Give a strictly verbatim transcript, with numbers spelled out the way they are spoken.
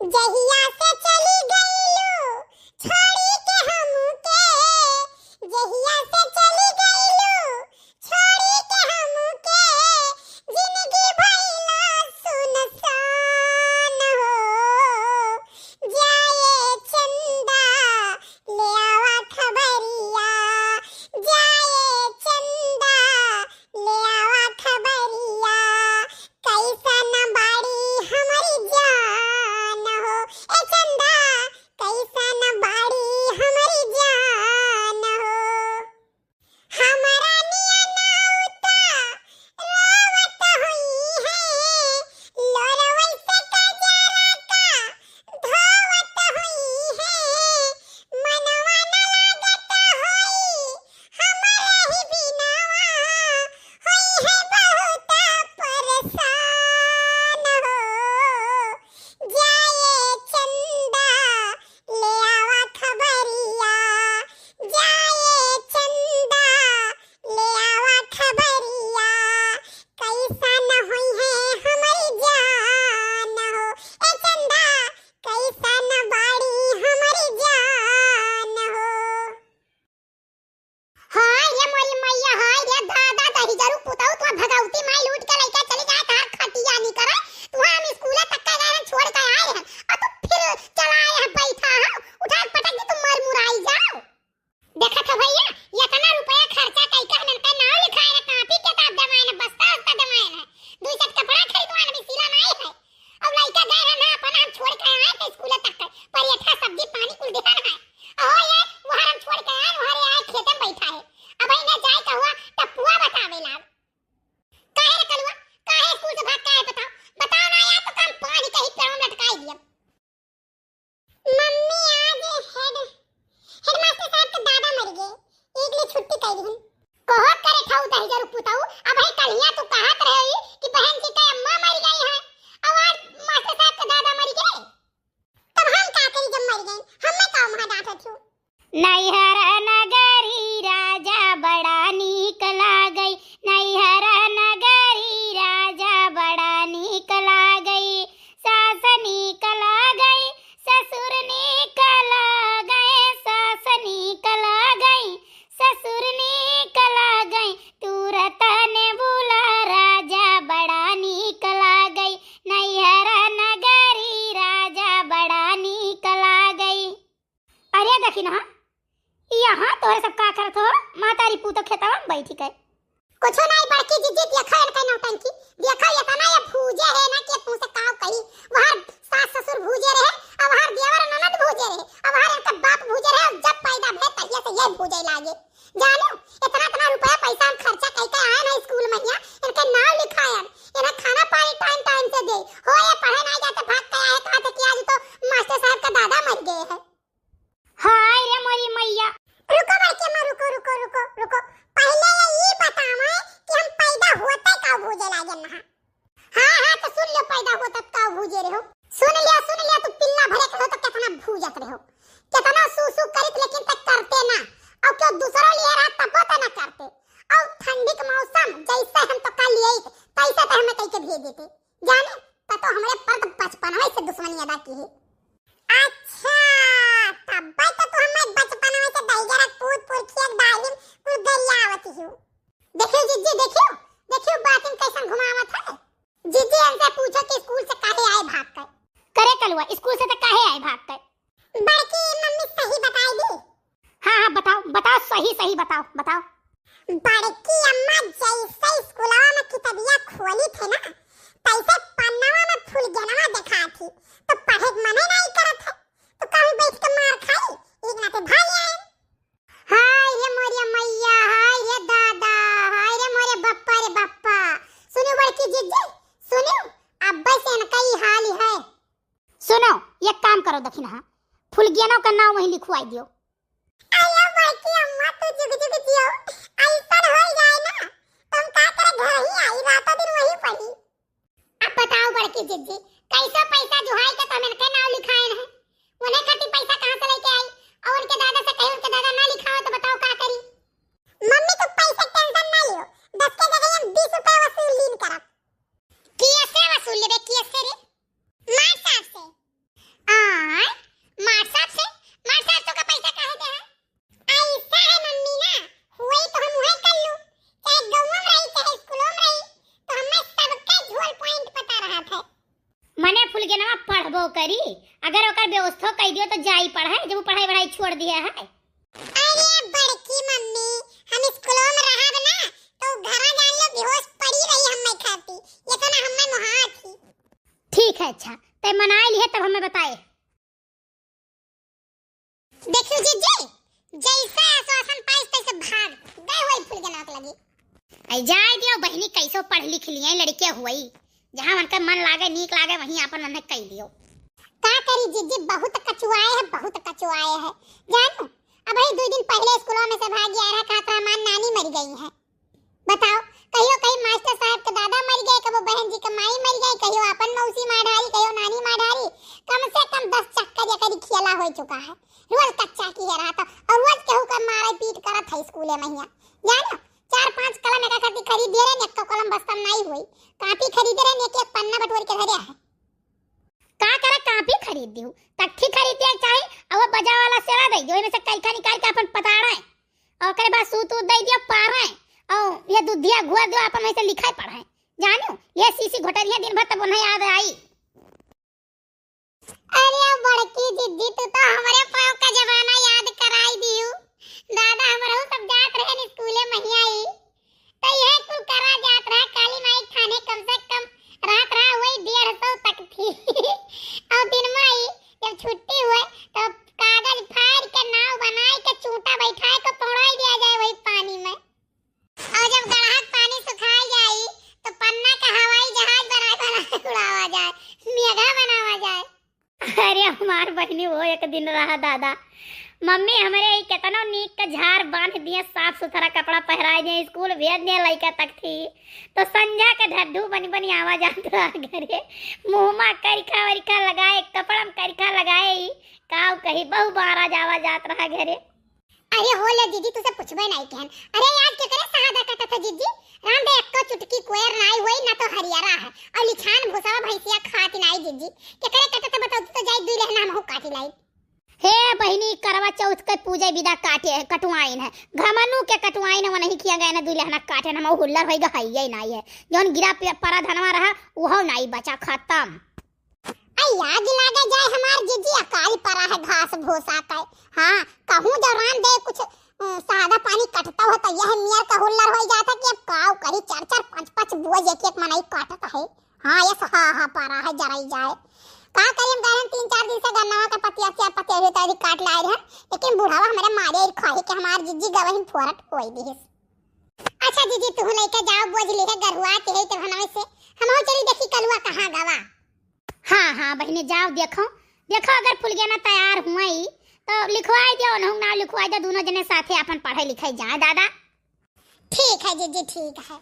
जहिया से चली गईलू छोड़ी के हमके, जहिया से चली गईलू छोड़ी के हमके, जिंदगी भइला सुनसान हो। जाए चंदा, ले आवा खबरिया, जाए चंदा, ले आवा खबरिया, कैसन बाड़ी हमरी जान हो। ए चंदा, कैसन बाड़ी हमरी जान हो। हमरा नियन उता रोवत हुई है, लोरवै से कजरा का धोवत हुई है, मनवा न लागत होई, हमरे ही बिनवा होई है बहुत परेशान हो। जाए चंदा, ले आवा खबरिया, जाए चंदा, ले आवा खबरिया, कैसन होई है हमरी जान हो। ए चंदा, कैसन बाड़ी हमरी जान हो। हाय रे मोरी मैया, हाय रे दादा, दहिजरू पुतऊ, तू भगवती माई लूट के लइके चली जाए, तार खटिया नहीं करे। तू हम स्कूल तक के गए हैं, छोड़ के आए हैं, और तू फिर चला आए हैं, बैठा है, उठा के पटक दी, तू मर मुराई जाओ। देखत हो भैया, इतना रुपया खर्चा कइके हमन के नाव लिखाए ना, कापी किताब दवाए ना, बस्ता उस्ता दवाए ना, दुई सेट कपड़ा खरीदवाए ना, भी सिला नाई है। अब लइका गए रहे ना, अपन हम छोड़ के आए थे स्कूल तक के, पर ये था सब्जी पानी कुल देता ना है। अहो ये, वहाँ हम छोड़ के आए, वहाँ रे आए खेते में बैठा है। अब इन्हें जाए का हुआ, तब पुआ बतावे लाग। काहे रे कलुआ, काहे स्कूल से भाग के आए बताओ? बताओ ना यार, तो काम पानी कहीं पेड़ों में लटकाई दिया। मम्मी, आज हेड, हेडमास्टर साहब के दादा मर गए, एक लिए छुट्टी कर दी। कहो करे ठाऊ दहिजरू पुताऊ, अब है कलिया तू कहत रहे कि बहन जी का अम्मा मर गई है, अब आज मास्टर साहब के दादा मर गए। तब हम का करी जब मर गए, हमें का वहाँ डांटत हो? नैहर नगरी राजा बड़ा नीक लागई, नैहर नगरी राजा बड़ा नीक लागई, सास नीक लागई, ससुर नीक लागई, सास नीक लागई, ससुर नीक लागई, तुरत ने बुला राजा बड़ा नीक लागई, नैहर नगरी राजा बड़ा नीक लागई। अरे देखी ना, यहाँ तोहरे सब का करत हो? मातारी पूतो खेतवा में बैठी के। कुछो नहीं बड़की जिज्जी, देखो इनका नौटंकी, देखो इतना ये भूजे है ना कि तुमसे का कही। वहाँ सास ससुर भूजे रहे, अब वहाँ देवर ननद भूजे रहे, अब वहाँ इनका बाप भूजे रहे, और जब पैदा भे तहिया से ये भूजे लागे। जानो, इतना इतना रुपया पैसा हम खर्चा कई के आए ना स्कूल में, यहाँ इनके नाम लिखाए, इन्हें खाना पानी टाइम टाइम से दे। हो ये पढ़े नहीं जाते, भाग के आए, कहा थे कि आज तो मास्टर साहब का दादा मर गए हैं। हाय रे मोरी मैया। रुको बड़की अम्मा, रुको, रुको, रुको, रुको। पहले ये, ये बताओ कि हम पैदा होते का भूजे लागे नहा। हाँ, हाँ, तो सुन लो, पैदा होते का भूजे रहे हो। सुन लिया, सुन लिया, तू पिल्ला भरे के हो तो कितना भूजत रहे हो, कितना सू सू करित, लेकिन तक करते ना। और क्यों दूसरा लिए रहा तब तो ना करते। और ठंडी के मौसम जैसे हम तो कर लिए तैसे तो हमें कह के भेज देते। जाने, त तो हमरे पर त बचपनवे से दुश्मनी अदा की है। अच्छा, तब्बे त तू हमें बचपनवे से दहिजरा पूत पुरखिया के डालिम कुल गरियावत ही। देखियो जिज्जी, देखियो, देखियो बातिन कैसन घुमावत है। जिज्जी इनसे पूछो कि स्कूल से काहे आए भाग कर। करे कलुआ, स्कूल से त काहे आए भाग कर? बड़की मम्मी सही बताई दी। हाँ, हाँ, बताओ, बताओ, सही, सही बताओ, बताओ। बड़की अम्मा जैसे स्कूलवा में किताबिया खोली थे ना, तैसे पन्नवा में फूल गेनवा देखा थी, तो पढ़े के मने नहीं करत है, तो कभी बैठ के मार खाई, एक नाते भाग आए। हाय रे मोरे मैया, हाय रे दादा, हाय रे मोरे बप्पा रे बप्पा। सुनो बड़की जिज्जी, सुनो, अब से इनका ही हाल है। सुनो, एक काम करो दखिनहा, फुलगियनो का नाव वहीं लिखवाई दियो। अयो बड़की अम्मा, तू जुग जुग जियो, ऐसन हो जाए ना, तुम का करे घर ही आई, रातों दिन वहीं पड़ी। अब बताओ बड़की जिज्जी, कैसा पैसा जुहाई के तुम इनके नाव लिखाए हैं? उन्हें खटी पैसा कहाँ से लेके आई? और उनके दादा से कही, उनके दादा ना लिखाओ तो बताओ का करी? मम्मी, तू पैसा टेंशन ना लियो, दस के जगह हम बीस रुपए वसूल लीन करब। कियसे वसूल लेबे, कियसे रे? मार साहब से। फुलगेनवा पढ़बो करी, अगर ओकर व्यवस्था कइ दियो तो जाई पढ़े, जब उ पढ़ाई वढ़ाई छोड़ दिया है। अरे बड़की मम्मी, हम स्कूलों में रहब ना, तो घरा जान लो बेहोश पड़ी रही हम्मे खाती, ये तो ना हम्मे मोहात ही। ठीक है, अच्छा, तै मनाए लिहे तब हमें बताए। देखियो जीजी, जैसे आश्वासन पाइस तैसे भाग गए होई फुलगेनवा के लगी। आई जाए दियो बहिनी, कैसो पढ़ लिख लिए लड़के हुई, जहाँ उनका मन लागे, नीक लागे, वहीं आपन उन्हें कह दियो। का करी जीजी, बहुत कचुआए है, बहुत कचुआए है। जानू, अबही दुइ दिन पहिले स्कूलों में से भाग गया रहा, कहत रहा हमार नानी मर गई है। बताओ, कहियो कहीं मास्टर साहब के दादा मर गए, कबो बहन जी के माई मर गई, कहियो आपन मौसी मार डारी, कहियो नानी मार डारी। कम से कम दस चक्कर ये करी खियाला हो चुका है। रोज कच्चा किया रहा था और रोज केहू का मारे पीट करत है स्कूले में हिया। जानो, चार पांच कलम एक खातिर खरीद दे रहे, एक कलम बस्ता में नहीं हुई। कापी खरीदे रहे, एक एक पन्ना बटोर के धरे है। का करे, कापी खरीद दियो, तख्ती खरीद दिया चाहे, और वो बजा वाला सेवा दे दियो, इनमें से करिखा निकाल के अपन पताड़े, और ओकरे बाद सूत उत दे दियो पारे, और ये दूधिया घुआ दियो, अपन वैसे लिखाई पढ़े। जानो, ये शीशी घोटरिया दिन भर तब उन्हें याद आई। अरे बड़की जिज्जी, तू तो हमरे पाँव का जमाना याद कराई दियो। दादा, हमरहू सब जात रहे न स्कूले महिया ई। तो यह कुल करा जात रहा काली माई थाने, कम से कम रहत रहा वही डेढ़ सौ तख्ती। और दिन माई जब छुट्टी हुए तो कागज फाड़ के नाव बनाए के चूंटा बैठाए के पौड़ाई दिया जाए वही पानी में। और जब गड़हा के पानी सुखाई जाई तो पन्ना का हवाई जहाज बनाए बनाए उड़ावा जाए, मेघा बनावा जाए। अरे हमार बहिनी, वो एक दिन रहा दादा, मम्मी हमरे ई केतनो नीक के झार बांध दिए, साफ सुथरा कपड़ा पहराए दिए, स्कूल भेज दिए लइका तख्ती, तो संझा के ढड्ढू बनी बनी आवा जात रहा घरे, मुँहमा करिखा वरिखा लगाए, कपड़ा में करिखा लगाए, ई काव कही बहु बारा जावा जात रहा घरे। अरे हो ले जिज्जी, तुसे पूछबे नहीं कहन। अरे आज केकरे शहादा कटत है जिज्जी? राम दे, एक्को चुटकी कोयर नाई होई, ना तो हरियरा है। और लिछान भूसावा भैंसिया खाती नाई जिज्जी। केकरे कटत है बताओ, तू तो जाई दुई लहना हमहू काटी लाई। हे बहिनी, करवा चौथ के पूजे बिदा काटे है, कटुआइन है। घमनू के कटुआइन है, वनही किया गए ना दुई लहना काटे, हमहू हुल्लर होई गा, हइये नाई है। जौन गिरा पे-, परा धनवा रहा, उहो नाई बचा, खत्म। आई आग लागे जाए हमार जिज्जी, अकाल परा है घास भूसा के। हाँ, कहूँ जो राम दे कुछ, अ, सादा पानी कटता हो तो यह मियर का हुल्लर होई जाता कि अब काव करी, चार चार पाँच पाँच बोझ एक एक मनई काटत है। हाँ, ये सहा हा परा है, जराई जाए। का करी, हम गए तीन चार दिन से गन्नवा के पतिया, चार पतिया भी तो अभी काट लाए रहे, लेकिन बुढ़ावा हमारे मारे और खाही के हमार जिज्जी गवही फोरट होई दिहिस। अच्छा जिज्जी, तू लइके जाओ, बोझ लिहे गरुआ के है तो हनवे से, हमहू चली देखी कलुआ कहाँ गवा। हाँ, हाँ, बहिनी, जाओ, देखो, देखो, अगर फुलगेना तैयार हुआ ही, तो लिखवाई दियो, उन्हों नाम लिखवाई दो, दोनों जने साथे अपन पढ़े लिखे जाए, दादा। ठीक है जिज्जी, ठीक है।